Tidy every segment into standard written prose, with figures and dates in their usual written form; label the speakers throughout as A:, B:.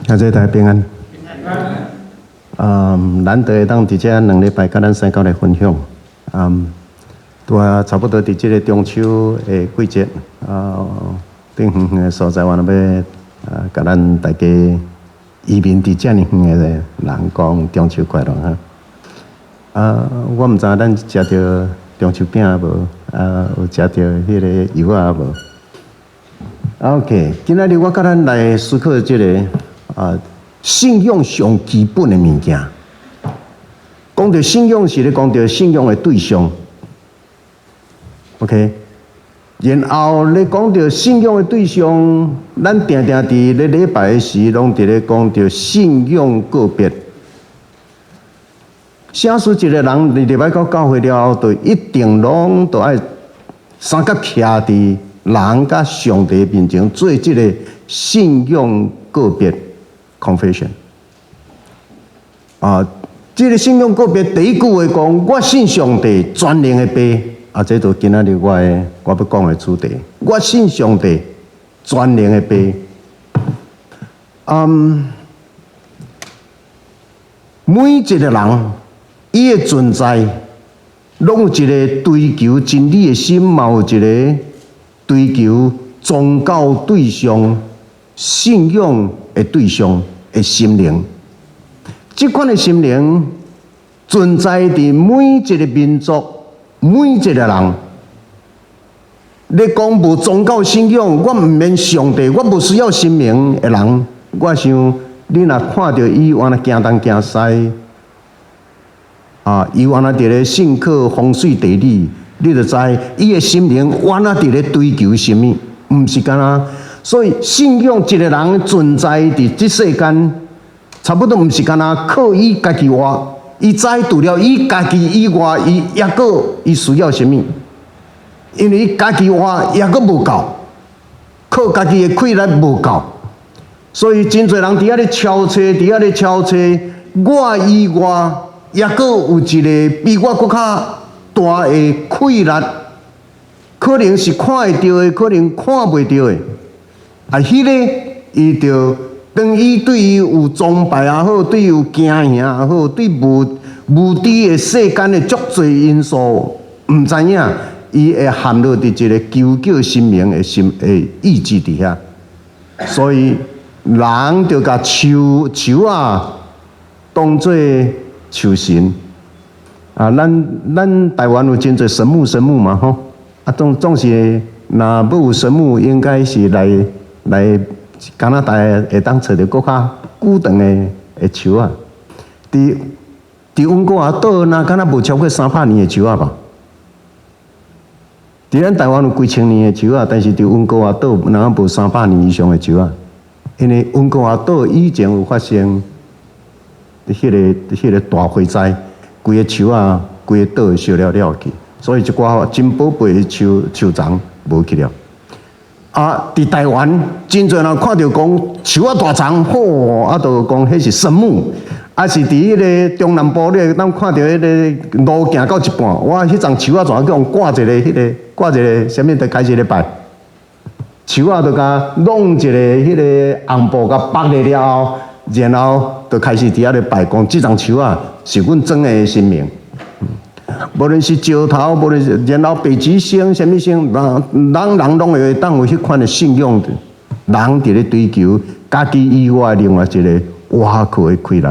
A: 兄弟大家平安。難得會當佇遮兩禮拜佮咱三九來分享。拄仔差不多佇這個中秋的季節，啊，頂遠遠的所在，我若欲啊，共咱大家移民佇遮爾遠的人講中秋快樂哈。啊，我毋知影咱食著中秋餅無？啊，有食著彼個柚仔無？OK，今仔日我佮咱來思考這個啊，信仰上基本的物件。講著信仰是咧講著信仰的對象。OK，然後咧講著信仰的對象，咱定定佇咧禮拜的時，攏佇咧講著信仰告別。啥事一個人入來到教會了後，就一定攏都愛相佮徛佇人佮上帝面前做這個信仰告別 confession。啊，這個信仰告別第一句話講，我信上帝全能的父。啊，這就今仔日我的我欲講的主題。我信上帝全能的父。每一個人，伊的存在，攏有一個追求真理的心，嘛有一個追求宗教對象、信仰的對象的心靈。這款的心靈存在佇每一個民族、每一個人。你講無宗教信仰，我毋免上帝，我無需要神明的人，我想你若看著伊按呢行東行西，啊，伊按呢佇咧信靠風水地理，你就知伊的心靈按呢佇咧追求啥物，毋是干焦。所以信仰一個人存在佇這世間，差不多毋是干焦靠伊家己活。伊知除了伊家己以外，伊猶閣伊需要啥物？因為伊家己活猶閣無夠，靠家己的氣力無夠，所以真濟人佇遐咧敲揣，佇遐咧敲揣，我以外，猶閣有一個比我閣較大的氣力，可能是看會著的，可能看袂著的。啊，彼個伊就當伊對伊有崇拜也好，對伊有驚嚇也好，對無無知的世間的足濟因素，毋知影，伊會陷落佇一個求叫神明的心的意志佇遐，所以人就共樹樹仔當做樹神。啊，咱咱台灣有真濟神木神木嘛吼，啊總總是若欲有神木，應該是來來加拿大會當揣著閣較久長的的樹仔。佇佇溫哥華島若敢若無超過三百年的樹仔吧？佇咱台灣有幾千年的樹仔，但是佇溫哥華島若無三百年以上的樹仔，因為溫哥華島以前有發生彼個彼個大火災，規个樹仔規个島燒了了去，所以一寡真寶貝的樹樹叢無去了。啊，佇台灣真濟人看著講樹仔大叢，吼，啊，就講彼是神木。啊，是佇彼個中南部，你會當看著彼個路行到一半，哇，彼叢樹仔怎去予掛一個彼個掛一個啥物，就開始咧拜。樹仔就共弄一個彼個紅布共縛咧了後，然後就開始佇遐咧拜，講這叢樹仔是阮祖的神明。無論是石頭，無論是然後北極星，啥物星，人人人攏會當有彼款的信仰，人佇咧追求家己以外另外一個倚靠的氣力。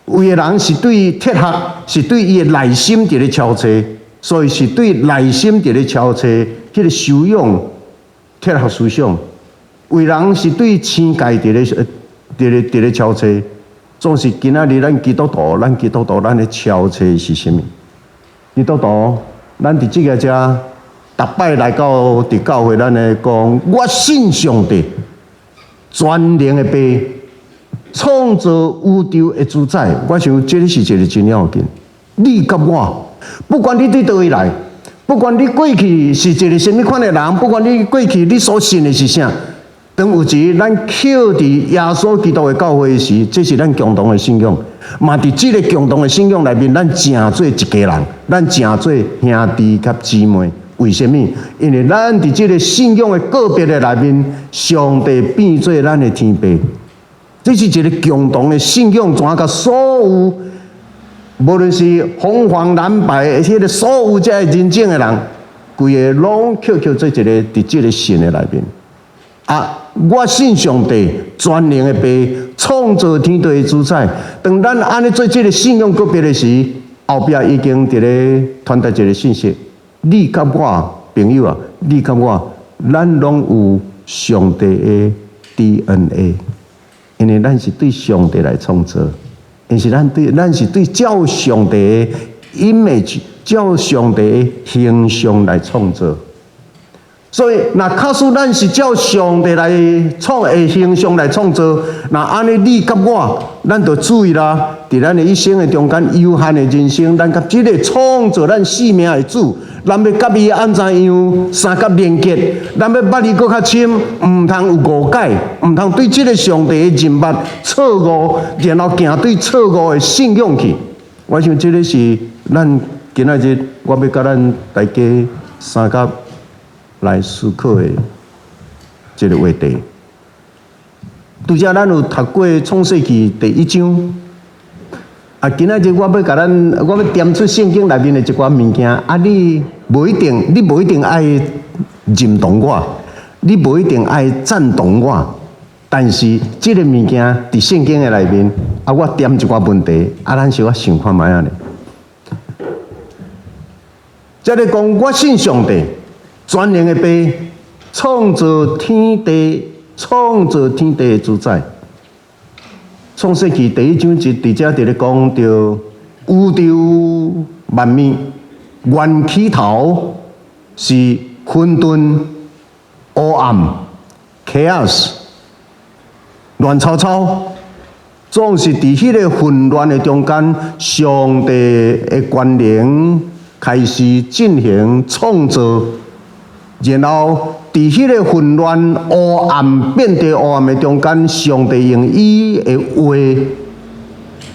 A: 有的人是對哲學，是對伊的內心佇咧敲揣，所以是對內心佇咧敲揣，彼個修養哲學思想。有的人是對星界佇咧佇咧佇咧敲揣，總是今仔日咱基督徒，咱基督徒咱咧敲揣是啥物？基督徒，咱佇這个遮，逐擺來到佇教會，咱會講，我信上帝全能的父，創造宇宙的主宰。我想這個是一個真要緊。你佮我，不管你對佗位來，不管你過去是一個啥物款的人，不管你過去你所信的是啥，當有一日咱靠佇耶穌基督的教會時，這是咱共同的信仰。嘛，佇這個共同的信仰內面，咱成做一家人，咱成做兄弟佮姊妹。為啥物？因為咱佇這個信仰的告別的內面，上帝變做咱的天父。這是一个共同的信仰，怎共所有無論是紅黃藍白，彼个所有這个人種的人，規个攏扣扣做一个佇這个神的內面。啊，我信上帝全能的父，創造天地的主宰。當咱按呢做這个信仰告別的時，後壁已經佇咧傳達一个信息：你佮我朋友啊，你佮我，咱攏有上帝的 DNA，因為咱是對上帝來創造，因是咱對咱是對照上帝的 image，照上帝的形象來創造。所以，若假使咱是照上帝來創的形象來創造，若按呢你佮我，咱就注意啦。佇咱的一生的中間，有限的人生，咱佮這个創造咱生命的主，咱欲佮伊按怎樣相佮連結？咱欲捌伊閣較深，毋通有誤解，毋通對這个上帝的認捌錯誤，然後行對錯誤的信仰去。我想這个是咱今仔日我欲佮咱大家相佮來思考的這个話題。拄才咱有讀過創世記第一章，啊，今仔日我欲共咱，我欲點出聖經內面的一寡物件，啊，你無一定愛認同我，你無一定愛贊同我，但是這个物件佇聖經的內面，啊，我點一寡問題，啊，咱小可想看覓仔咧。這裡講我信上帝，全能的父，創造天地、創造天地的主宰。創世記第一章就佇遮佇咧講著宇宙萬物源起頭是混沌、黑暗、chaos、亂糟糟，總是佇彼个混亂的中間，上帝的權能開始進行創造。然後，佇彼个混亂、黑暗變得黑暗的中間，上帝用伊的話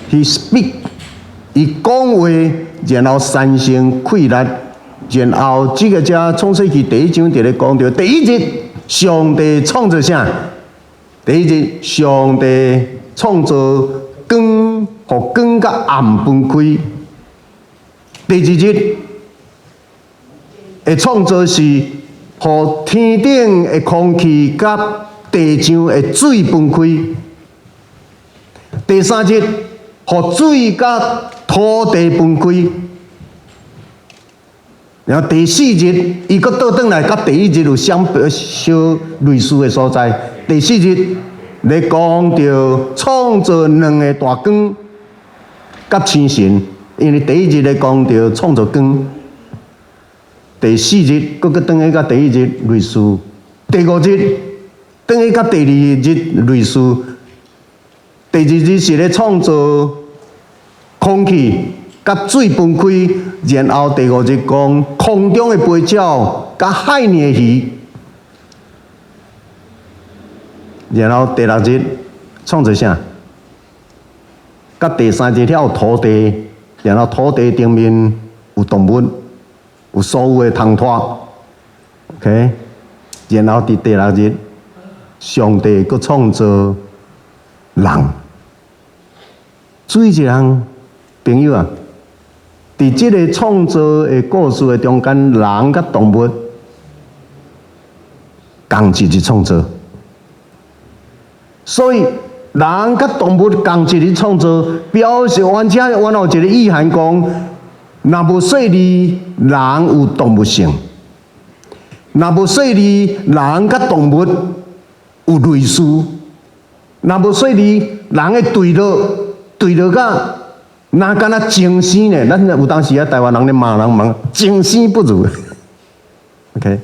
A: ，He speak，伊講話，然後產生氣力，然後這个遮創世記第一章佇咧講著，第一日上帝創造啥？第一日上帝創造光，予光佮暗分開。第二日的創造是予天頂的空氣佮地上的水分開。第三日，予水佮土地分開。然後第四日，伊閣倒轉來，佮第一日有相小類似的所在。第四日，咧講著創造兩个大光佮星辰，因為第一日咧講著創造光。第四日，閣閣轉去佮第一日類似；第五日，轉去佮第二日類似。第二日是咧創造空氣佮水分開，然後第五日講空中的飛鳥佮海裡的魚，然後第六日創造啥？佮第三日了有土地，然後土地頂面有動物。有所有的通脫，OK，然後佇第六日，上帝閣創造人。注意一項，朋友啊，佇這个創造的故事的中間，人佮動物仝一日創造，所以人佮動物仝一日創造，表示完全原來有一个意涵講，若無細膩，人有動物性；若無細膩，人佮動物有類似；若無細膩，人的墜落墜落甲若敢若精生呢？咱有當時啊，台灣人咧罵人罵精生不如。OK，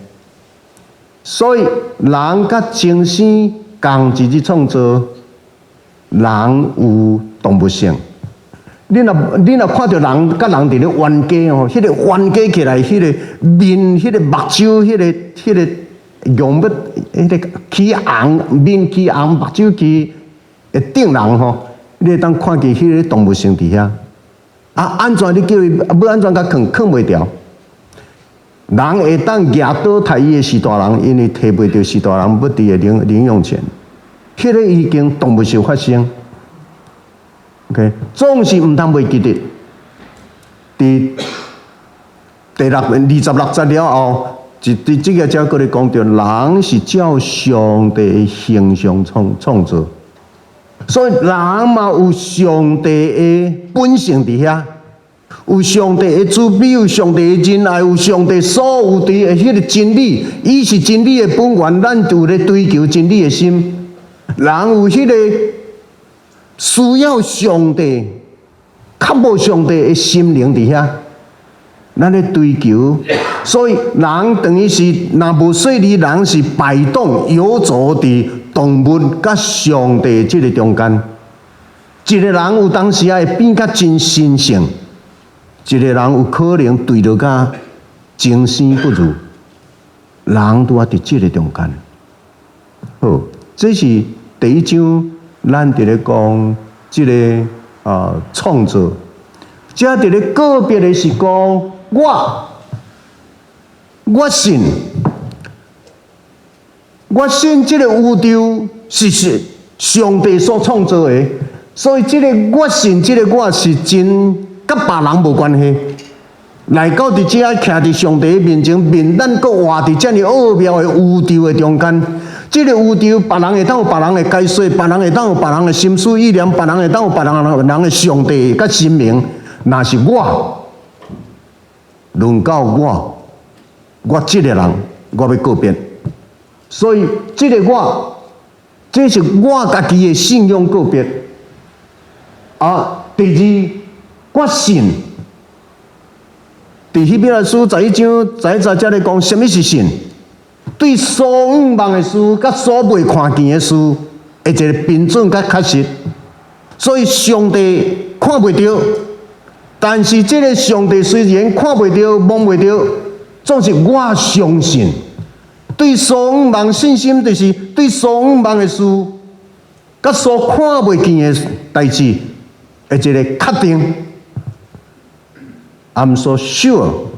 A: 所以人佮精生仝一日創造，人有動物性。你若看著人佮人佇咧冤家吼，彼个冤家起來，彼个面、彼个目睭、彼个用欲，彼个起紅面起紅，目睭起會瞪人吼，你會當看見彼個動物性佇遐。啊，按怎你叫伊欲按怎共囥，囥袂牢。人會當舉刀刣伊的序大人，因為提袂著序大人欲佇的零用錢。彼个已經動物性發生。OK，總是毋通袂記得。佇第六26節了後，佇這個才閣咧講著，人是照上帝的形象創造，所以人嘛有上帝的本性佇遐，有上帝的慈悲，有上帝的仁愛，有上帝所有的彼個真理，伊是真理的本源，咱有咧追求真理的心。人有彼個需要上帝、渴慕上帝的心靈佇遐，咱咧追求，所以人等於是若無洗禮，人是擺動遊走佇動物佮上帝這个中間。一个人有當時仔會變甲真神聖，一個人有可能墜落甲精生不如。人拄仔佇這个中間。好，這是第一章，咱佇咧講這个創造。這佇咧個別的是講我，我信，我信這个宇宙是上帝所創造的，所以這个我信，這个我是真佮別人無關係。來到佇遮徛佇上帝面前，面咱閣活佇遮爾奧妙的宇宙的中間。這个宇宙，別人會當有別人的解說，別人會當有別人的心思意念，別人會當有別人的上帝佮神明。若是我，輪到我，我這个人，我欲告別。所以，這个我，這是我家己的信仰告別。啊，第二，我信。佇希伯來書11章11節這裡講，啥物是信？對所向望的事，佮所未看見的事，的一个憑準佮確實。所以上帝看袂著，但是這个上帝雖然看袂著、摸袂著，總是我相信。對所向望信心，就是對所向望的事，佮所看袂見的代誌，的一个確定。I'm so sure,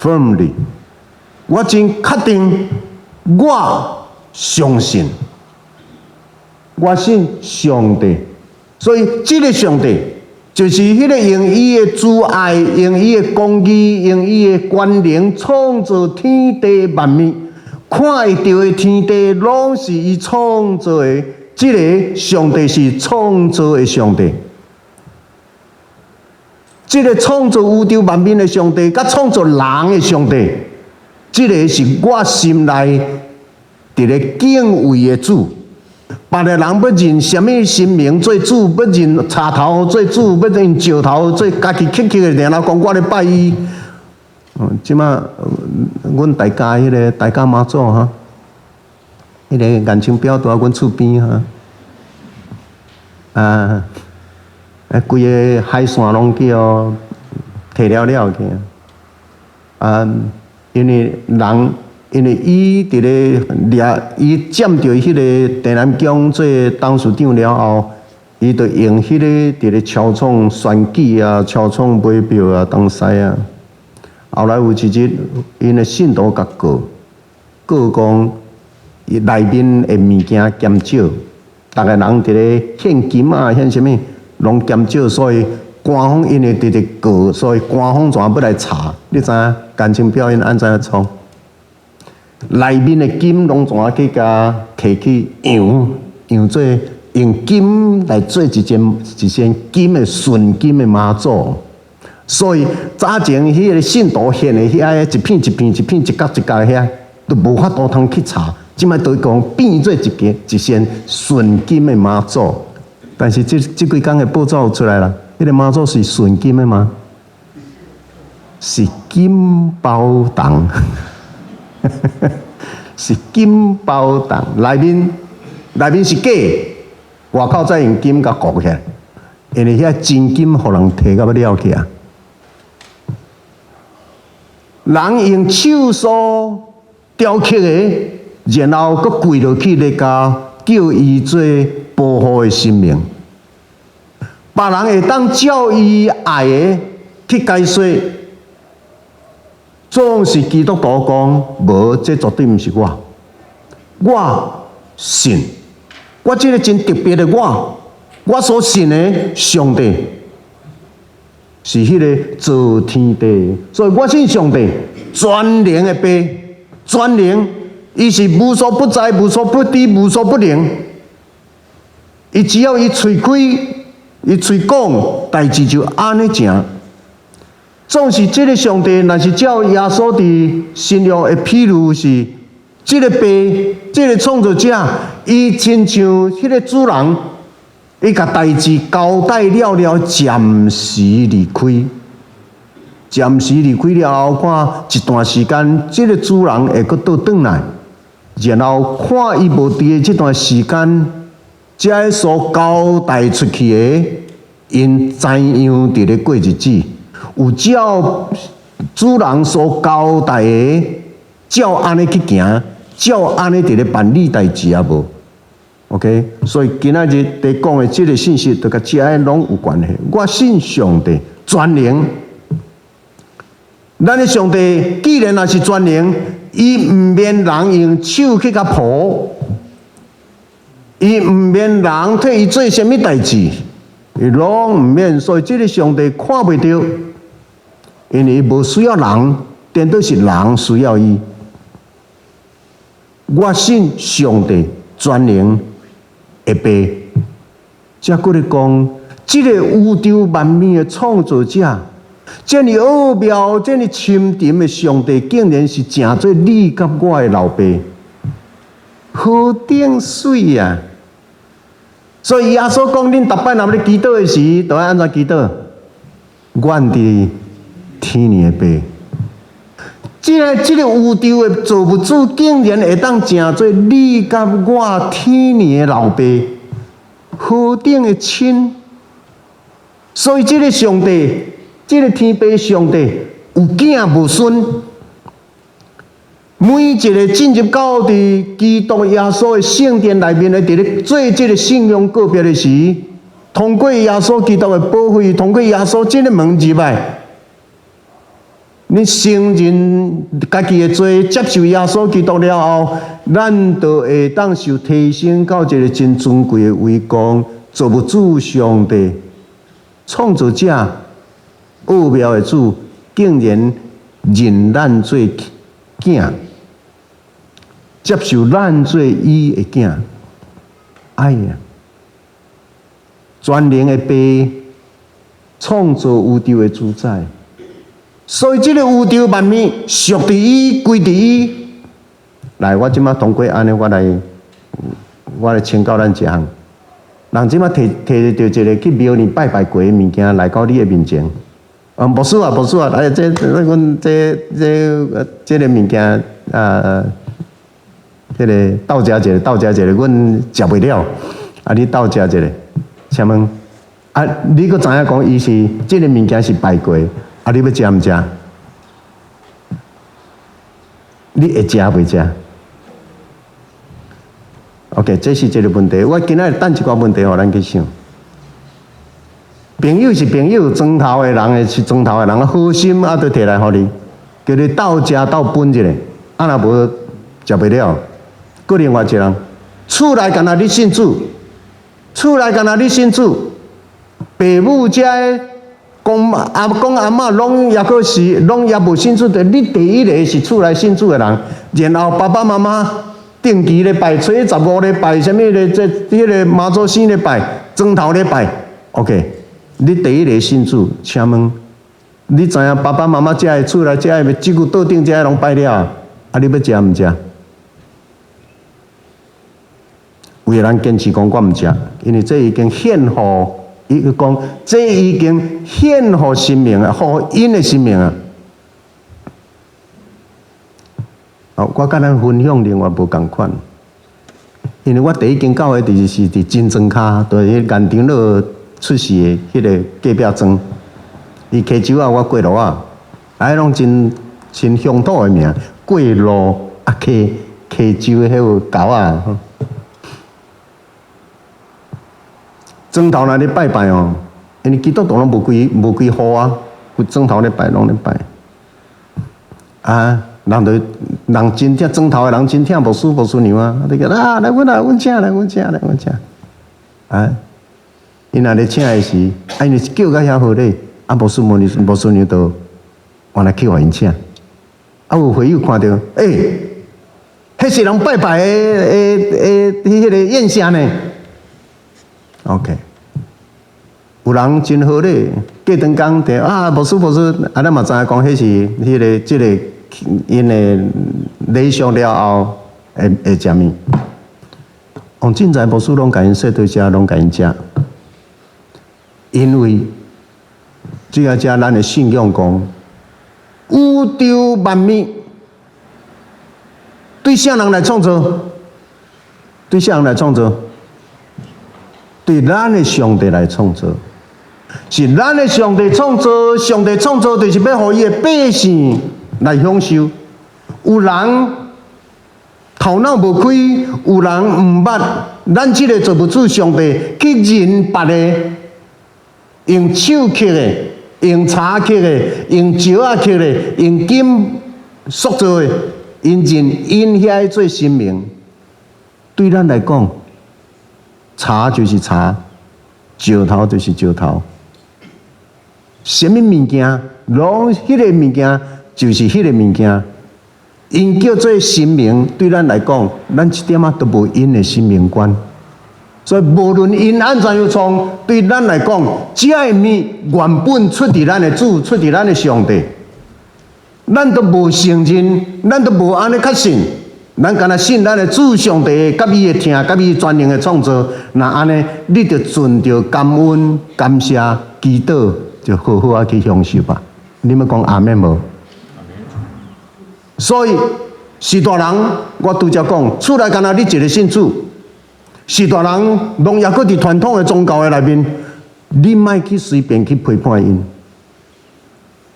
A: firmly，我真確定，我相信，我信上帝。所以，這个上帝就是彼个用伊的慈愛、用伊的公義、用伊的權能創造天地萬物，看會著的天地攏是伊創造的。這个上帝是創造的上帝。這个創造宇宙萬物的上帝，佮創造人的上帝，這个是我心內佇咧敬畏的主。別个人欲認啥物神明做主，欲認柴頭做主，欲認石頭做，家己刻刻的，然後講我咧拜伊。這馬阮大家彼个大甲媽祖哈，彼个顏清標佇阮厝邊哈，啊。啊，規个海線攏叫提了了去啊！因為人，因為伊佇咧掠，伊佔著彼个地南宮做董事長了後，伊就用彼个佇咧操創選舉啊、操創買票啊、東西啊。後來有一日，𪜶的信徒共告，告講伊內面的物件減少，逐个人佇咧獻金啊、獻啥物，攏減少，所以官方因為直直告，所以官方怎欲來查？你知影顏清標𪜶按怎創？內面的金攏怎去共提去揚，揚做用金來做一尊金的純金的媽祖。所以早前彼个信徒獻的遐一片一片一片一角一角遐，都無法度通去查。這擺都講變做一尊純金的媽祖。但是這幾工的報紙有出來啦，彼个媽祖是純金的嗎？是金包銅，是金包銅，內面是假，外口再用金共糊起來，因為遐真金予人提甲欲了去啊。人用手所雕刻的，然後閣跪落去咧，共叫伊做保護的神明。別人會當照伊愛的去解說，總是基督徒講，無，這絕對毋是我。我信，我這个真特別的我，我所信的上帝是彼个造天地，所以我信上帝全能的爸，全能，伊是無所不在、無所不知、無所不能。伊只要伊喙開，伊喙講，代誌就按呢成。總是這个上帝，若是照耶穌佇新約的譬喻是，這个爸，這个創造者，伊親像彼个主人，伊共代誌交代了了，暫時離開，暫時離開了後，看一段時間，這个主人會閣倒轉來，然後看伊無佇的這段時間，這个所交代出去的，𪜶怎樣佇咧過日子？有照主人所交代的，照按呢去行，照按呢佇咧辦理代誌啊無？OK，所以今仔日佇講的這个信息，就佮這个攏有關係。我信上帝全能，咱的上帝既然若是全能，伊毋免人用手去共抱，伊毋免人替伊做啥物代誌，伊攏毋免。所以這个上帝看袂著。因為伊無需要人，顛倒是人需要伊。我信上帝全能的爸，才閣咧講，這个宇宙萬物的創造者，這麼奧妙、這麼深沉的上帝，竟然是成做你佮我的老爸，何等媠啊！所以耶穌講，恁逐擺若欲祈禱的時，都愛按怎祈禱？阮佇天的爸，這个宇宙的造物主，竟然會當成做你佮我天的老爸，何等的親！所以這个上帝，這个天父上帝有囝無孫，每一个進入到佇基督耶穌的聖殿內面的，佇咧做這个信仰告別的時，通過耶穌基督的寶血，通過耶穌這个門入來。你承認家己的罪，接受耶穌基督了後，咱就會當受提升到一个真尊貴的位光，造物主上帝創造者奧妙的主，竟然認咱做囝，接受咱做伊的囝。哎呀，全能的爸，創造宇宙的主宰。所以這个宇宙萬物屬佇伊，歸佇伊。來，我這馬通過按呢，我來請教咱一項。人這馬提提著一个去廟裡拜拜過的物件來到你的面前。啊，牧師啊，牧師啊，來，這阮這這這个物件啊，這个鬥食一下，鬥食一下，阮食袂了。啊，你鬥食一下，請問，啊，你閣知影講伊是這个物件是拜過？啊！你欲食毋食？你會食袂食？OK，這是一个問題。我今仔日等一寡問題，予咱去想。朋友是朋友，磚頭的人是磚頭的人，好心啊，就提來予你，叫你鬥食鬥分一下，啊若無食袂了。閣另外一個人，厝內干焦你信主，厝內干焦你信主，爸母遮的公阿公阿嬤攏猶閣是攏猶無信主的，你第一个是厝內信主的人，然後爸爸媽媽定期咧拜，初十五咧拜，啥物咧？這彼个媽祖生咧拜，磚頭咧拜。OK，你第一个信主，請問你知影爸爸媽媽遮的厝內遮的這久桌頂遮攏拜了，啊，你欲食毋食？有的人堅持講我毋食，因為這已經獻予伊講，這已經獻予神明啊，予𪜶的神明啊。哦，我佮咱分享另外無仝款，因為我第一間教會就是佇金磚跤，就是彼顏長老出世的彼个隔壁莊。伊溪洲仔，我過路仔，啊，彼攏真真鄉土的名，過路啊溪溪洲彼个溝仔。磚頭若咧拜拜哦，因為基督徒攏無規無規戶啊，有磚頭咧拜攏咧拜。啊，人就人真疼庄頭的人真疼牧師牧師娘啊，你講啊，來阮來阮請來阮請來阮請，啊，𪜶若咧請的時，啊，𪜶叫甲遐好咧，啊，牧師母牧師娘就原來去予𪜶請，啊，有會友看著，欸，彼是人拜拜的的的彼個宴席呢，OK。有人真好咧，過長工佇啊，牧師牧師，啊，咱嘛知影講，彼是彼個這個𪜶的禮數了後會會食物。王進財牧師攏共𪜶說對食，攏共𪜶食，因為這個遮咱的信仰講，宇宙萬物對啥人來創造？對啥人來創造？對咱的上帝來創造。是咱的上帝創造，上帝創造就是欲予伊的百姓來享受。有人頭腦無開，有人毋捌咱這個造物主上帝去認別的，用手刻的，用柴刻的，用石仔刻的，用金塑造的，𪜶認𪜶遐個做神明。對咱來講，柴就是柴，石頭就是石頭。啥物物件，攏彼個物件就是彼個物件。𪜶叫做神明，對咱來講，咱一點仔都無𪜶的神明觀。所以無論𪜶按怎樣創，對咱來講，這个物原本出佇咱的主，出佇咱的上帝，咱都無承認，咱都無按呢確信，咱干焦信咱的主上帝，佮伊的疼，佮伊全能的創造。若按呢，你就存著感恩、感謝、祈禱，就好好仔去享受吧。你們講阿們無？所以序大人，我拄才講，厝內干焦你一个信主，序大人攏猶閣佇傳統的宗教的內面，你莫去隨便去批判𪜶。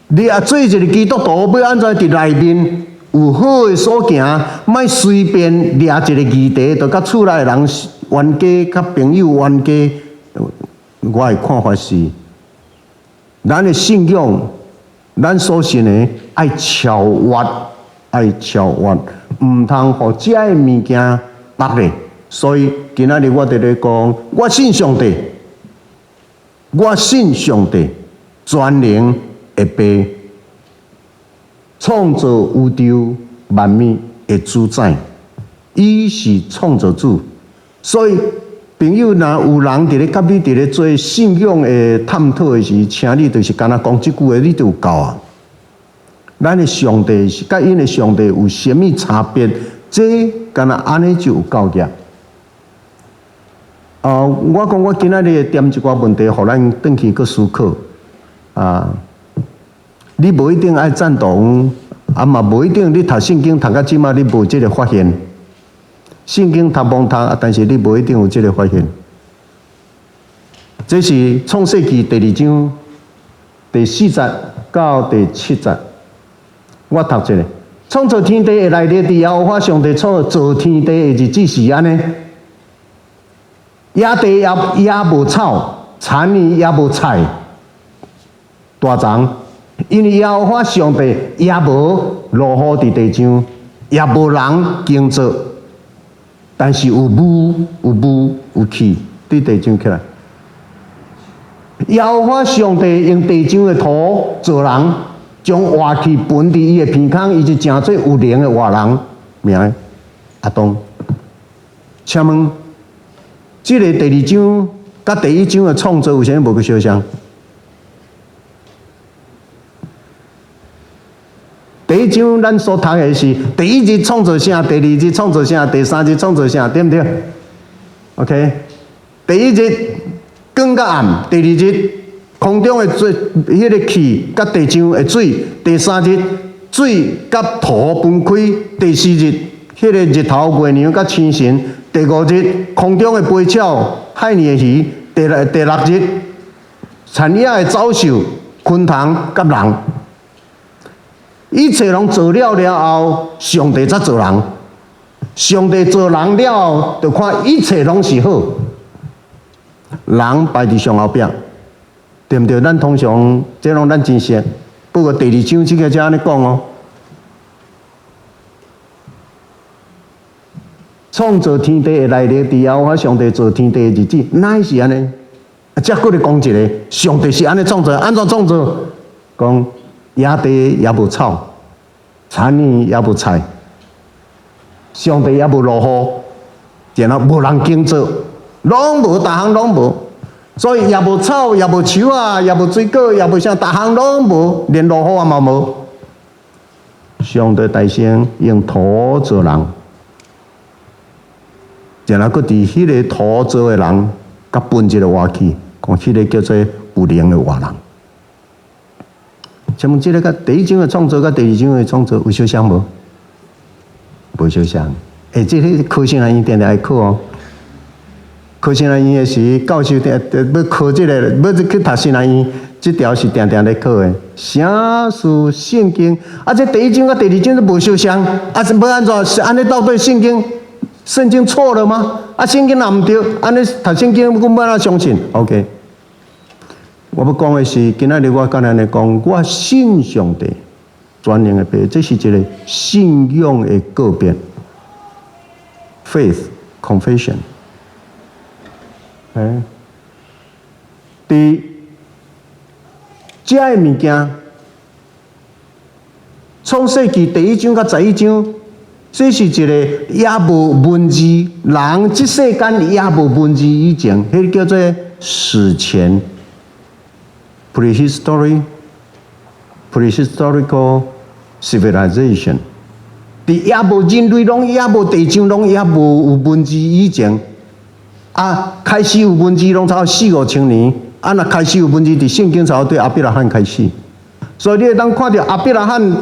A: 你啊做一个基督徒，欲按怎佇內面有好的所行，莫隨便掠一个議題，就佮厝內的人冤家，佮朋友冤家。我的看法是，咱的信仰，咱所信的愛超越，愛超越，毋通予這个物件縛咧。所以今仔日我佇咧講，我信上帝，我信上帝全能的父，創造宇宙萬物的主宰，伊是創造主。所以朋友，若有人佇咧佮你佇咧做信仰的探討的時，請你就是干焦講這句話，你就有夠啊。咱的上帝是佮𪜶的上帝有啥物差別？這干焦按呢就有夠額。啊，我講我今仔日會點一寡問題，予咱轉去閣思考。啊，你無一定愛贊同，啊嘛無一定你讀聖經讀到這馬你無這个發現。聖經讀罔讀，但是你無一定有這个發現。這是創世記第二章第四節到第七節。我讀一下，創造天地的來歷，佇耶和華上帝創造天地的日子是按呢。野地也也無草，田裡也無菜，大欉，因為耶和華上帝也無落雨佇地上，也無人耕作，但是有霧、有霧、有氣佇地上起來。耶和華上帝用地上的土造人，將活氣噴佇伊的鼻孔，伊就成做有靈的活人，名亞當。請問，這个第二章佮第一章的創造有啥物無佫相像？第一章咱所讀的是第一日創造啥，第二日創造啥，第三日創造啥，對毋對？OK，第一日光佮暗，第二日空中的水，彼个氣佮地上的水，第三日水佮土分開，第四日彼个日頭、月娘佮星辰，第五日空中的飛鳥、海裡的魚，第六日田野的走獸、昆蟲佮人，一切攏做了了後，上帝才造人。上帝造人了後，就看一切攏是好。人排佇上後壁，對毋對？咱通常這攏咱真熟。不過第二章這个才按呢講哦。創造天地的來歷，佇耶和華上帝造天地的日子，乃是按呢？啊，這閣咧講一个，上帝是按呢創造，按怎創造？講野地也無草，田裡也無菜，上帝也無落雨，然後無人耕作，攏無，逐項攏無，所以也無草，也無樹仔，也無水果，也無啥，逐項攏無，連落雨也嘛無。上帝大先用土造人，然後閣佇彼个土造的人，閣分一个活氣，講彼个叫做有靈的活人。請問這个佮第一章的創造，佮第二章的創造有相像無？無相像。欸，這个考神學院定定愛考哦。考神學院的時，教授定欲考這个，欲去讀神學院，這條是定定咧考的。啥是聖經？啊，這第一章佮第二章都無相像，啊，是欲按怎？是按呢到底聖經？聖經錯了嗎？啊，聖經若毋對，按呢讀聖經，阮欲按怎相信？OK。我欲講的是，今仔日我佮咱來講，我信上帝全能的父，這是一个信仰的告別，faith confession。欸，佇這个物件，創世紀第一章佮11章，這是一个猶無文字，人這世間猶無文字以前，彼个叫做史前（prehistory, prehistorical civilization）。佇猶無人類攏猶無地上攏猶無有文字以前，啊，開始有文字攏差不多四五千年，啊，若開始有文字，佇聖經差不多對亞伯拉罕開始。所以你會當看著亞伯拉罕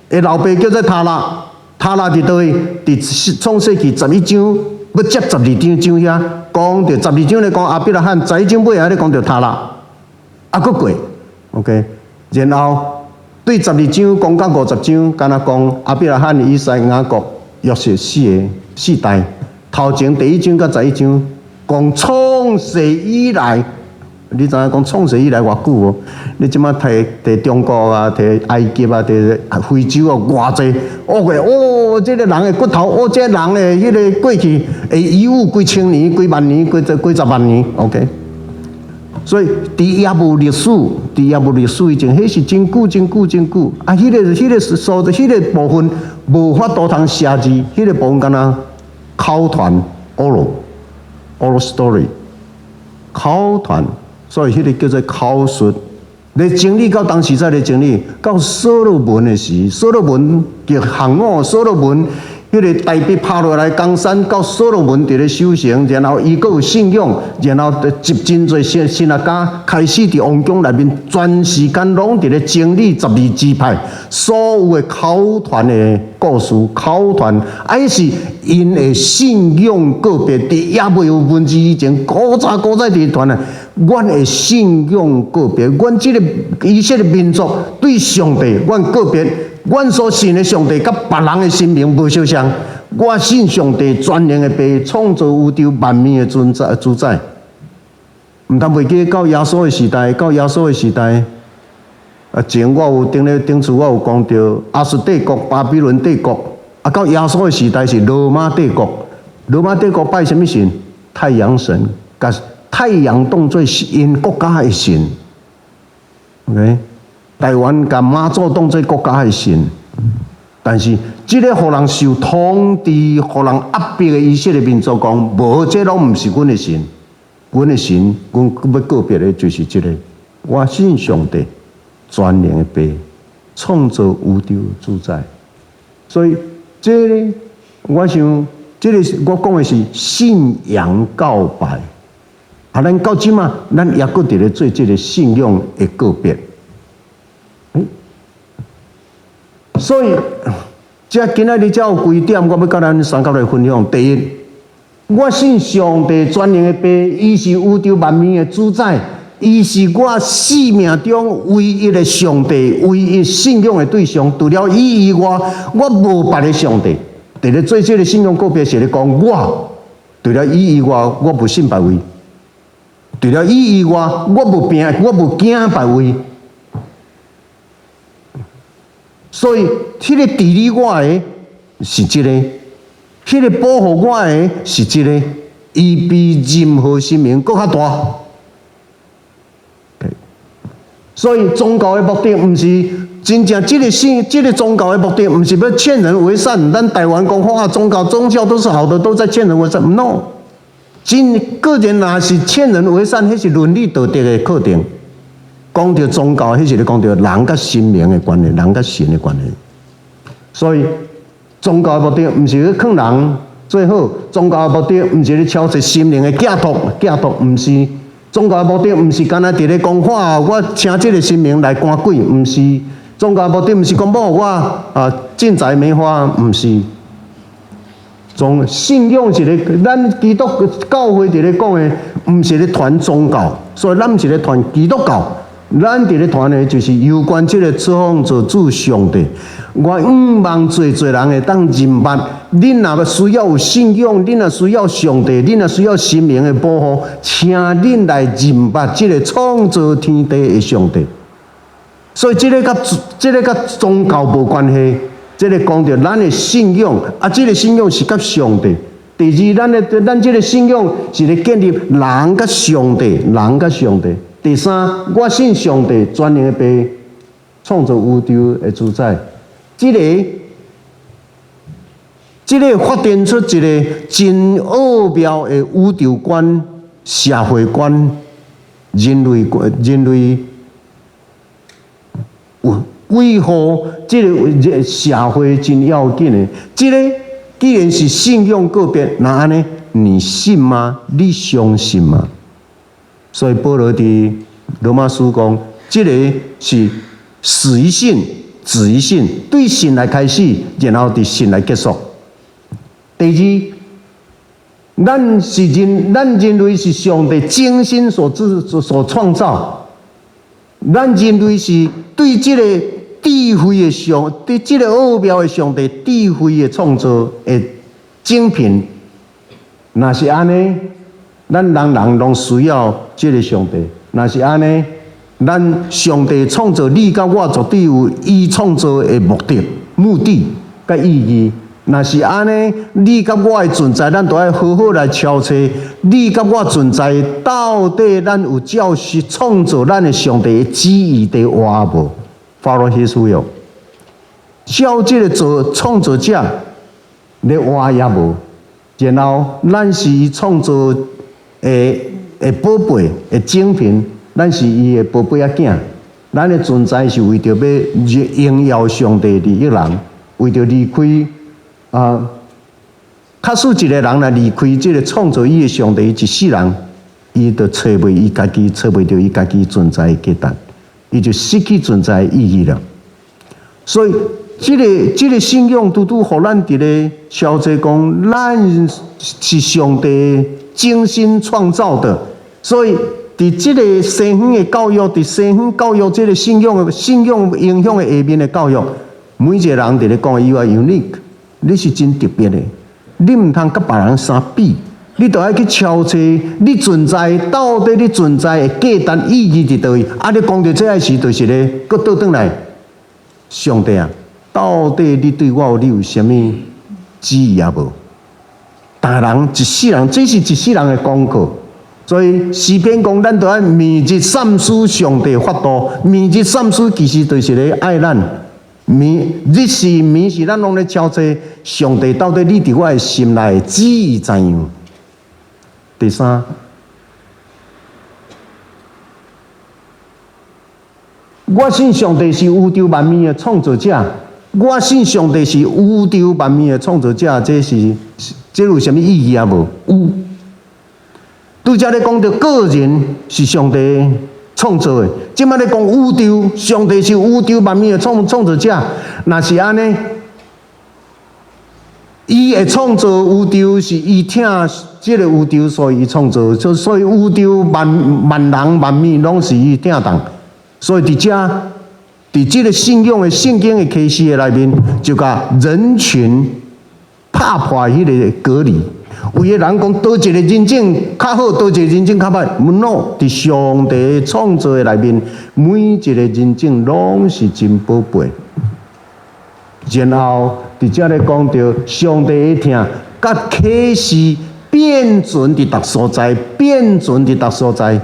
A: 的老爸叫做他拉，他拉佇佗位？佇創世紀11章，欲接12章遐，講著12章咧講亞伯拉罕，11章尾仔咧講著他拉，啊，閣過，OK，然後對十二章講到50章，敢若講亞伯拉罕、以撒、雅各、約瑟四个四代。頭前第一章佮11章講創世以來，你知影講創世以來偌久無？你這馬提提中國啊，提埃及啊，提非洲啊，偌濟，哦個哦，這个人的骨頭，哦，這个人的彼个過去的遺物幾千年、幾萬年、幾十萬年，OK。所以，佇猶無歷史，佇猶無歷史以前，彼是真久、真久、真久。啊，彼个所在，彼个部分無法度通寫字，彼个部分敢若口傳 oral story，口傳，所以彼个叫做口述。咧整理到當時再咧整理，到所羅門的時，所羅門叫項武，所羅門彼个大筆拍落來，江山到所羅門佇咧修成，然後伊閣有信仰，然後集真濟神神學家，開始佇王宮內面，全時間攏佇咧整理十二支派所有的口傳的故事，口傳，啊，彼是𪜶的信仰告別，佇猶未有文字以前，古早古早佇傳啊。阮的信仰告別，阮這个以色列民族對上帝，阮告別，阮所信的上帝，佮別人的神明無相像。我信上帝全能的父，創造宇宙萬物的存在主宰。毋通袂記到耶穌的時代，到耶穌的時代，啊，前我有頂咧頂次我有講著亞述帝國、巴比倫帝國，啊，到耶穌的時代是羅馬帝國。羅馬帝國拜啥物神？太陽神，共太陽當做是𪜶國家的神。OK，台灣共媽祖當做國家的神，但是這个予人受統治、予人壓迫的以色列民族講，無，這攏毋是阮的神，阮的神，阮欲告別的就是這个。我信上帝全能的父，創造宇宙主宰。所以，這个我想，這个我講的是信仰告白。啊，咱到這馬，咱猶閣佇咧做這个信仰的告別。所以，這今仔日才有幾點，我欲佮咱三甲來分享。第一，我信上帝全能的父，伊是宇宙萬物的主宰，伊是我生命中唯一的上帝，唯一信仰的對象。除了伊以外，我無別的上帝。佇咧做這个信仰告別，是咧講我除了伊以外，我無信別位。除了伊以外，我無驚，我無驚別位。所以，彼个治理我的是這个。彼個保護我的是這个，伊比任何神明閣較大。所以宗教的目的毋是真正這个信，這个宗教的目的毋是欲勸人為善。咱台灣講話宗教宗教都是好的，都在勸人為善。No，真個人若是勸人為善，彼是倫理道德的課程。講著宗教，彼是咧講著人佮神明的關係，人佮神的關係。所以宗教的目的毋是去勸人做好，宗教的目的毋是咧超越心靈的寄託，寄託毋是。宗教的目的毋是干焦佇咧講話，我請這個神明來趕鬼，毋是。宗教的目的毋是講某我啊進財梅花，毋是。宗信仰是咧，咱基督教會佇咧講的，毋是咧傳宗教，所以咱毋是咧傳基督教，咱佇咧傳的就是有關這个創造主上帝。我向望濟濟人會當認捌，恁若欲需要有信仰，恁若需要上帝，恁若需要神明的保護，請恁來認捌這个創造天地的上帝。所以這个佮這个佮宗教無關係，這个講著咱的信仰，啊，這个信仰是佮上帝。第二，咱的咱這个信仰是咧建立人佮上帝，人佮上帝。第三，我信上帝全能的父，創造宇宙的主宰。這个，這个發展出一个真奧妙的宇宙觀、社會觀、人類觀、人類維護這个社會真要緊的。這个既然是信仰個別，那按呢？你信嗎？你相信嗎？所以保羅佇羅馬書講，這个是始於信，止於信，對信來開始，然後佇信來結束。第二，咱是人，咱人類是上帝精心所製、所創造。咱人類是對這个智慧的上，對這个奧妙的上帝智慧的創造的精品。若是按呢，咱人人攏需要這个上帝。若是按呢，咱上帝創造你佮我，絕對有伊創造的目的、目的佮意義。若是按呢，你佮我的存在，咱都愛好好來敲揣。你佮我存在，到底咱有照是創造咱的上帝的旨意佇活無？Follow His will，照這个做創造者咧活抑無？然後咱是伊創造的的寶貝的精品，咱是伊的寶貝仔囝。咱的存在是為著欲榮耀上帝利益人，為著離開啊。假使一個人若離開這个創造伊的上帝，一世人，伊就揣袂伊家己，揣袂著伊家己存在的價值，伊就失去存在的意義了。所以，這个這个信仰拄拄予咱佇咧超濟講，咱是上帝精心創造的。所以，佇這个西方的教育，佇西方教育這个信仰的信仰影響的下面的教育，每一个人佇咧講，You are unique，你是真特別的，你毋通佮別人相比，你著愛去超揣你存在到底你存在的價值意義佇佗位？啊，你講著這个時，就是咧，閣倒轉來，上帝啊，到底你對我你有啥物旨意抑無？逐人一世人，這是一世人的功課。所以詩篇講，咱著愛每日三思上帝法度，每日三思其實就是咧愛咱。每日時暝時，咱攏咧敲揣上帝到底你佇我的心內的旨意怎樣？第三，我信上帝是宇宙萬物的創造者。我信上帝是宇宙萬物的創造者，這是這有啥物意義抑無？有。拄才咧講著個人是上帝創造的，這擺咧講宇宙，上帝是宇宙萬物的創創造者。若是按呢，伊會創造宇宙，是伊疼這个宇宙，所以伊創造，就所以宇宙萬萬人萬物攏是伊疼動。所以佇遮，佇這个信仰的聖經的啟示的內面，就共人群拍破彼个隔離。有的人講，佗一个人種較好，佗一个人種較歹。No，佇上帝創造的內面，每一个人種攏是真寶貝。然後佇遮咧講著上帝的疼，佮啟示遍存佇逐所在，遍存佇逐所在，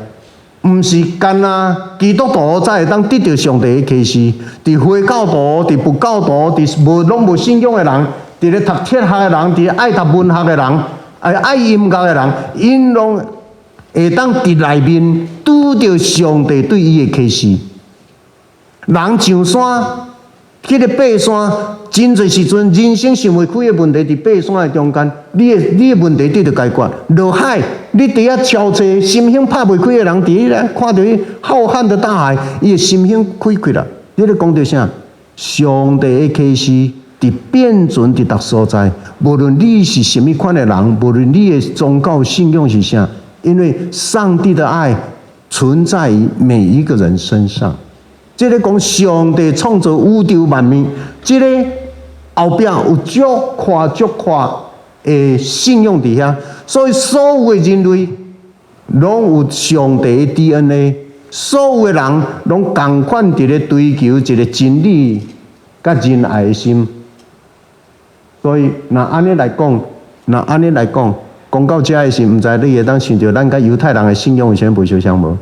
A: 毋是干焦基督徒才會當得著上帝的啟示。佇回教徒、佇佛教徒、佇無攏無信仰的人，佇咧讀哲學的人，佇愛讀文學的人，愛音樂的人，𪜶攏會當佇內面拄著上帝對伊的啟示。人上山，彼个爬山，真濟時陣人生想袂開的問題，佇爬山的中間，你的問題得著解決。落海，你佇遐超濟心胸拍袂開的人，佇彼个看著彼浩瀚的大海，伊的心胸開開啦。你咧講著啥？上帝的啟示佇遍存佇逐所在，無論你是啥物款的人，無論你的宗教信仰是啥，因為上帝的愛存在於每一個人身上。這个講上帝創造宇宙萬物，這个後壁有足闊足闊的信仰佇遐，所以所有的人類攏有上帝的 DNA，所有的人攏仝款佇咧追求一个真理佮仁愛的心。所以，若按呢來講，若按呢來講，講到遮的時，毋知你會當想著咱佮猶太人的信仰有啥物無相像無？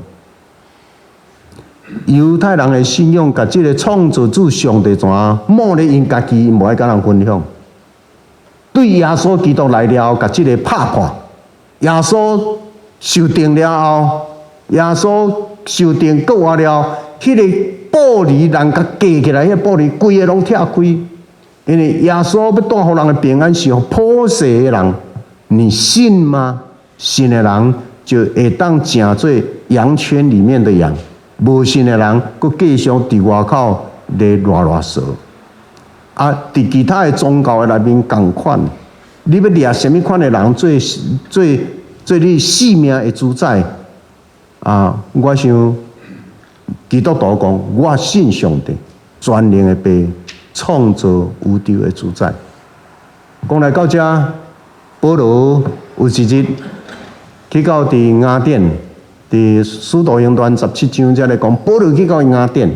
A: 猶太人的信仰，共這个創造主上帝怎抹咧𪜶家己，無愛佮人分享。對耶穌基督來了後，共這个拍破。耶穌受釘了後，耶穌受釘復活了，彼个玻璃人共隔起來，彼个玻璃規个攏拆開。因為耶穌欲帶予人的平安是予普世的人，你信嗎？信的人就會當成做羊圈裡面的羊。無信的人，閣繼續佇外口咧囉囉嗦。啊，佇其他的宗教的內面仝款，你欲掠啥物款的人做做做你性命的主宰？啊，我想基督徒講，我信上帝，全能的父，創造宇宙的主宰。講來到遮，保羅有一日去到佇雅典。佇使徒行傳17章遮咧講，保羅去到雅典，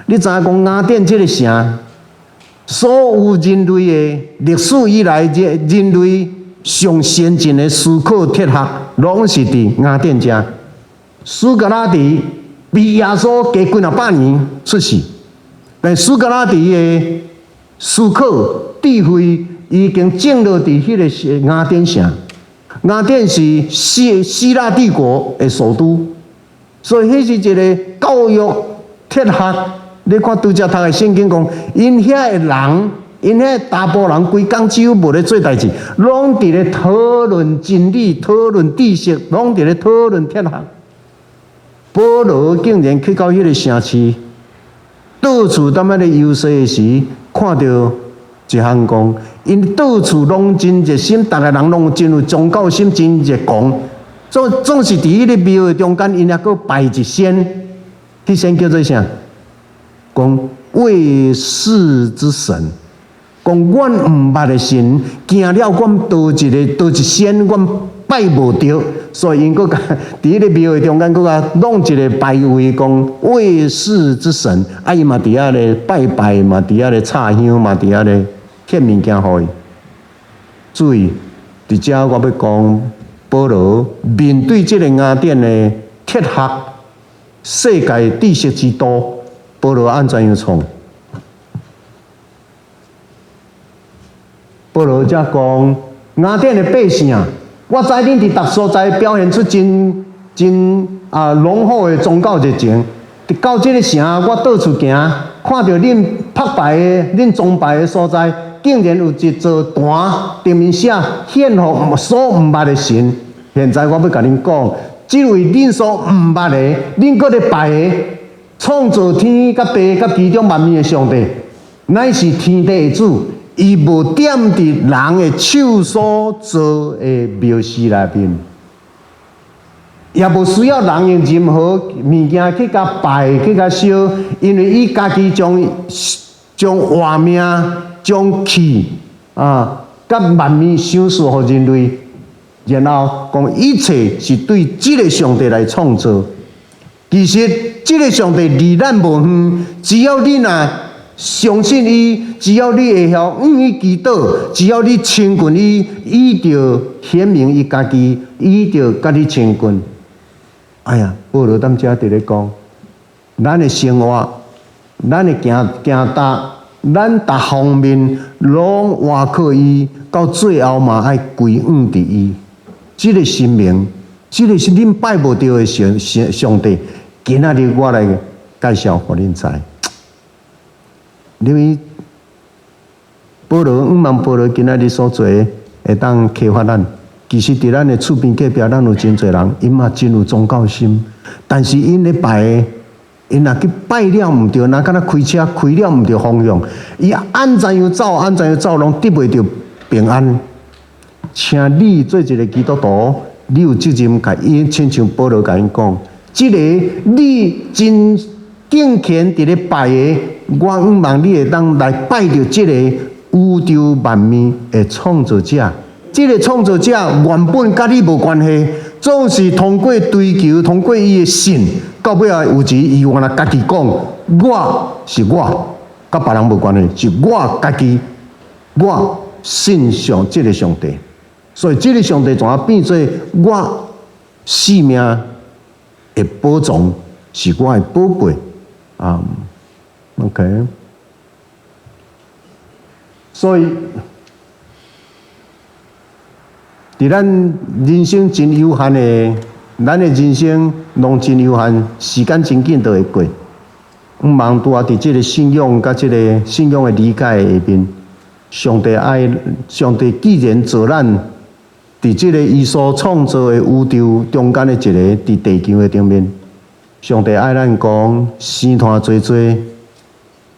A: 你知影講雅典這个城，所有人類的歷史以來，這人類上先進的思考哲學，攏是佇雅典遮。蘇格拉底比耶穌加幾若百年出世，但蘇格拉底的思考智慧已經種落佇彼个雅典城。雅典是希臘帝國的首都，所以彼是一个教育哲學。你看拄才讀的聖經講，𪜶遐的人，𪜶遐查埔人，規工幾乎無咧做代誌，攏佇咧討論真理、討論知識，攏佇咧討論哲學。保羅竟然去到彼个城市，到處踮遐咧遊說的時，看著一項講，𪜶到處攏真熱心，逐个人攏真有宗教心，真熱狂。總是佇彼个廟的中間，𪜶猶閣拜一仙，彼仙叫做啥？講未識之神，講阮毋捌的神，驚了阮佗一个佗一仙，阮拜無著，所以𪜶閣共佇彼个廟的中間，閣共弄一个牌位，講未識之神，啊，伊嘛佇遐咧拜拜，嘛佇遐咧插香，嘛佇遐咧獻物件予伊。注意，佇遮我欲講，保羅面對這个雅典的哲學世界知識之都，保羅按怎樣創？保羅才講雅典的百姓啊，我知恁佇逐所在表現出真真啊濃厚的宗教熱情。佇到這个城，我到處行，看著恁拜拜的、恁崇拜的所在，竟然有一座壇，頂面寫獻予所毋捌的神。現在我欲共恁講，這位恁所毋捌的，恁閣咧拜的，創造天佮地佮其中萬物的上帝，乃是天地的主。伊無踮佇人的手所造的廟寺內面，也無需要人用任何物件去共拜、去共燒，因為伊家己將活命、將氣啊，佮萬物賞賜予人類，然後講一切是對這个上帝來創造。其實這个上帝離咱無遠，只要你若相信伊，只要你會曉向伊祈禱，只要你親近伊，伊就顯明伊家己，伊就佮你親近。哎呀，保羅踮遮佇咧講，咱的生活，咱的行行踏，咱逐方面攏倚靠伊，到最後嘛愛歸向佇伊。這個神明，這個是恁拜無著的上上上帝。今仔日我來介紹予恁知。因為保羅，毋望保羅今仔日所做的會當啟發咱。其實佇咱的厝邊隔壁，咱有真濟人，𪜶嘛真有宗教心，但是𪜶咧拜的，𪜶若去拜了毋著，若敢若開車開了毋著方向，伊按怎樣走，按怎樣走，攏得袂著平安。請你做一個基督徒，你有責任共𪜶親像保羅共𪜶講，這個你真敬虔佇咧拜的，我向望你會當來拜著這個宇宙萬物的創造者。這個創造者原本佮你無關係，總是通過追求，通過伊的信，到尾仔有時伊原來家己講，我是我，佮別人無關係，是我家己，我信上這個上帝，所以這個上帝怎啊變做我性命的寶藏，是我的寶貝啊。OK，所以，佇咱人生真有限的，咱的人生攏真有限，時間真緊就會過。毋望拄仔佇這個信仰佮這個信仰的理解下面，上帝愛，上帝既然造咱，佇這個伊所創造的宇宙中間的一個，佇地球的頂面，上帝愛咱講生湠濟濟，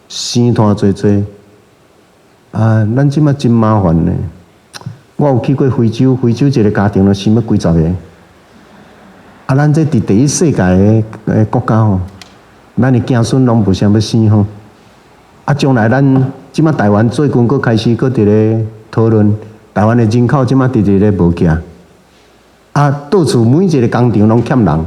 A: 生湠濟濟。啊，咱這馬真麻煩呢。我有去過非洲，非洲一個家庭攏生欲幾十个。啊，咱這佇第一世界的的國家吼，咱的子孫攏無啥欲生吼。啊，將來咱這馬台灣最近閣開始閣佇咧討論，台灣的人口這馬直直咧無起。啊，到處每一個工廠攏欠人，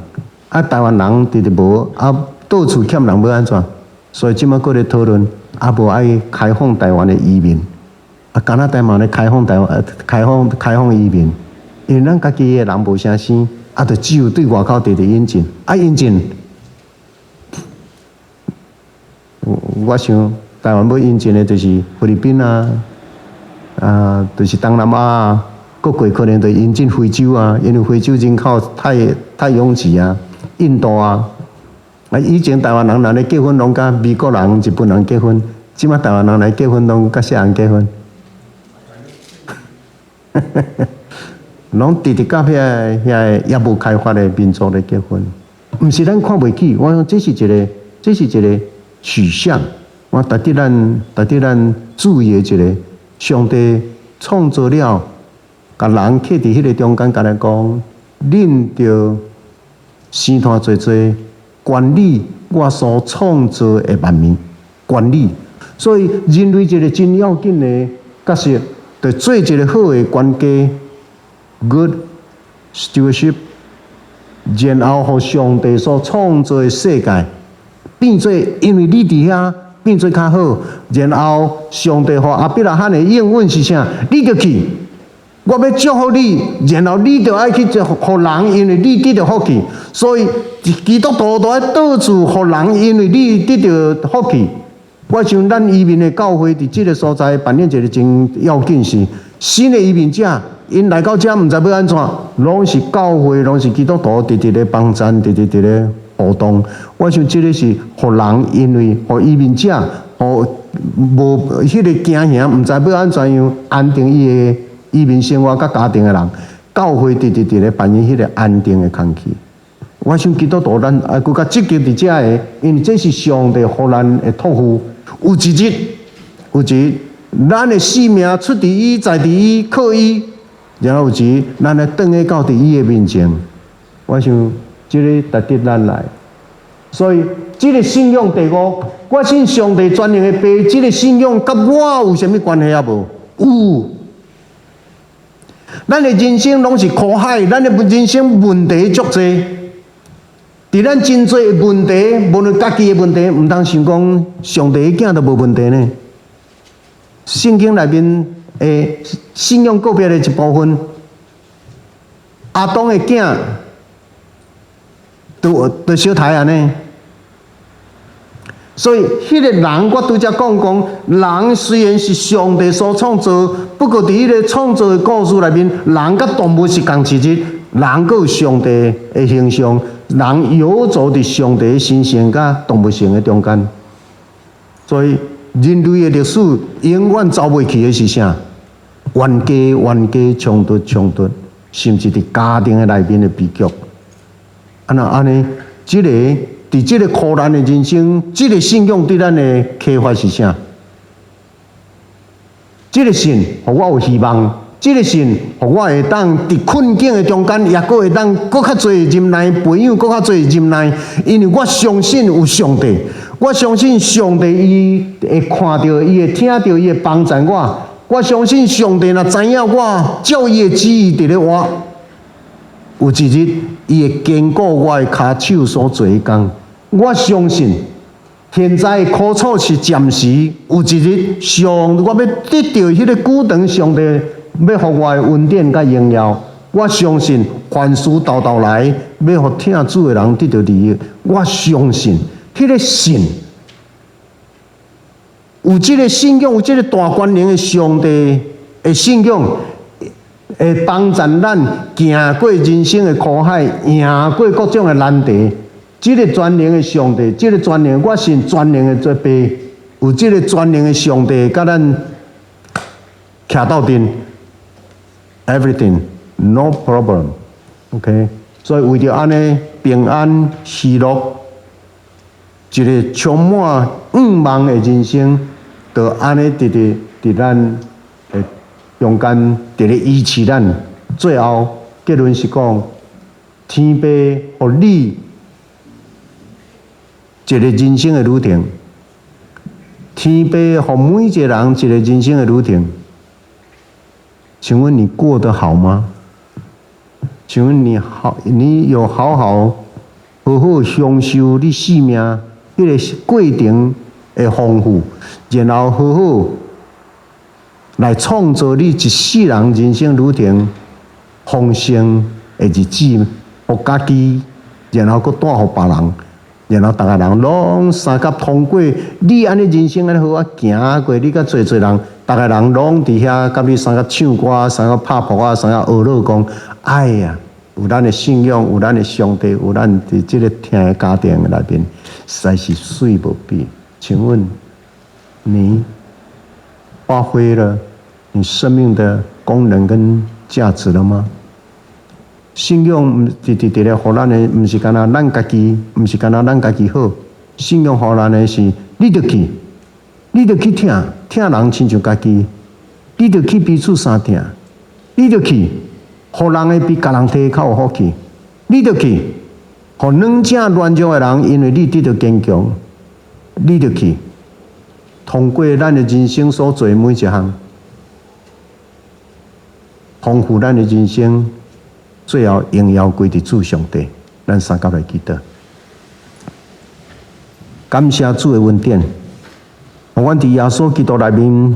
A: 啊，台灣人直直無，啊，到處欠人欲按怎？所以這馬閣咧討論，啊，無愛開放台灣的移民。啊，加拿大嘛咧開放台灣，開放開放移民，因為咱家己的人無啥生，啊，就只有對外口直直引進，啊，引進，我想台灣欲引進的就是菲律賓啊，啊，就是東南亞啊，閣過可能就引進非洲啊，因為非洲人口太太擁擠啊，印度啊，啊，以前台灣人若咧結婚攏佮美國人、日本人結婚，這馬台灣人來結婚攏佮啥人結婚？攏直直佮遐遐個猶無開發的民族咧結婚，毋是咱看袂起，我講這是一個，這是一個取向，我值得咱值得咱注意的一個，上帝創造了，共人刻佇彼個中間，共咱講，恁著生湠濟濟，管理我所創造的萬物，管理。所以人類一個真要緊的角色，就做一個好的管家，good stewardship，然後予上帝所創造的世界變做，因為你佇遐變做較好，然後上帝予亞伯拉罕的應允是啥？你著去，我欲祝福你，然後你著愛去祝福人，因為你得著福氣。所以基督徒都愛到處予人，因為你得著福氣。我想咱移民的教會佇這個所在扮演一個真要緊是新的移民者，𪜶來到遮毋知欲按怎，攏是教會，攏是基督徒直直咧幫贊，直直佇咧互動。我想這個是予人，因為予移民者，予無彼個驚嚇，毋知欲按怎樣安定伊的移民生活佮家庭的人，教會直直佇咧扮演彼個安定的空氣。我想基督徒咱愛閣較積極佇遮个，因為這是上帝予咱的託付。有一日，有一日，咱的性命出佇伊，在佇伊，靠伊，然後有一日，咱來轉去到佇伊的面前。我想，這個值得咱來。所以，這個信仰第五，我信上帝全能的父，這個信仰佮我有啥物關係啊無？有。咱的人生攏是苦海，咱的人生問題足濟。佇咱真濟的問題，無論家己的問題，毋通想講上帝的囝都無問題呢。聖經內面的信仰個別的一部分，亞當的囝都相刣按呢。所以，彼個人，我拄才講講，人雖然是上帝所創造，不過佇彼個創造的故事內面，人佮動物是仝一日，人閣有上帝的形象，人遊走佇上帝的神性佮動物性的中間。所以，人類的歷史永遠走袂去的是啥？冤家、冤家衝突、衝突，甚至佇家庭的內面的悲劇。啊若按呢，這個佇這個苦難的人生，這個信仰對咱的啟發是啥？這個信，予我有希望；這個信，予我會當佇困境的中間，抑閣會當閣較濟忍耐，培養閣較濟忍耐。因為我相信有上帝，我相信上帝伊會看著，伊會聽著，伊會幫助我。我相信上帝若知影我照伊的旨意佇咧活，有一日伊會堅固我的跤手所做的工。我相信現在的苦楚是暫時，有一日上我欲得著彼个久長上帝欲予我的恩典佮榮耀。我相信凡事沓沓來，欲予疼主的人得著利益。我相信彼个信，有這個信仰，有這個大權能的上帝的信仰，會幫助咱行過人生的苦海，贏過各種的難題。這個全能的上帝，這個全能，我信全能的這爸，有這個全能的上帝，佮咱徛鬥陣，everything no problem，OK。所以為著按呢平安喜樂，一個充滿願望的人生，就按呢佇佇佇咱的中間，佇咧維持咱。最後結論是講，天父予你一個人生的旅程，天父予每一個人一個人生的旅程。請問你過得好嗎？請問你好，你有好好好好享受你生命彼個過程的豐富，然後好好來創造你一世人人生旅程豐盛的日子，予家己，然後閣帶予別人，然後逐个人攏相佮通過你按呢人生按呢好仔行過，你佮濟濟人，逐个人攏佇遐佮你相佮唱歌，相佮拍噗仔，相佮學樂講，哎呀，有咱的信仰，有咱的上帝，有咱佇這個疼的家庭內面，實在是媠無比。請問你發揮了你生命的功能跟價值了嗎？信仰毋佇佇佇咧，予咱的毋是干焦咱家己，毋是干焦咱家己好。信仰予咱的是，你著去，你著去疼疼人，親像家己，你著去彼此相疼，你著去，予人會比共人提較有福氣，你著去，予軟正軟弱的人，因為你得著堅強，你著去，通過咱的人生所做的每一項，豐富咱的人生。最後榮耀歸佇主上帝，咱相佮來祈禱。感謝主的恩典，予阮佇耶穌基督內面，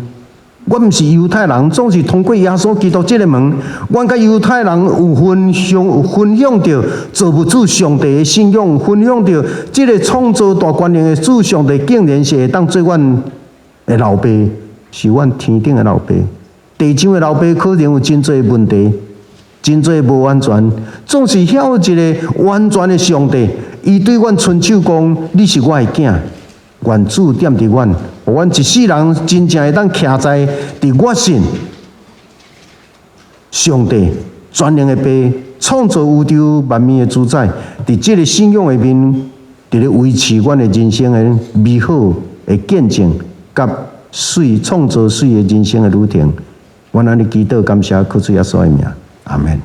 A: 阮毋是猶太人，總是通過耶穌基督這个門，阮佮猶太人有分享，分享著造物主上帝的信仰，分享著這个創造大權能的主上帝，竟然是會當做阮的老爸，是阮天頂的老爸。地上的老爸可能有真濟問題。真濟無完全，總是遐有一个完全的上帝，伊對阮伸手講：你是我的囝，願主踮佇阮，予阮一世人真正會當徛在佇我信上帝全能的爸，創造宇宙萬物的主宰，佇這个信仰的面，佇咧維持阮的人生的美好的見證，佮媠創造媠的人生的旅程。阮按呢祈禱感謝，靠主耶穌的名，阿門。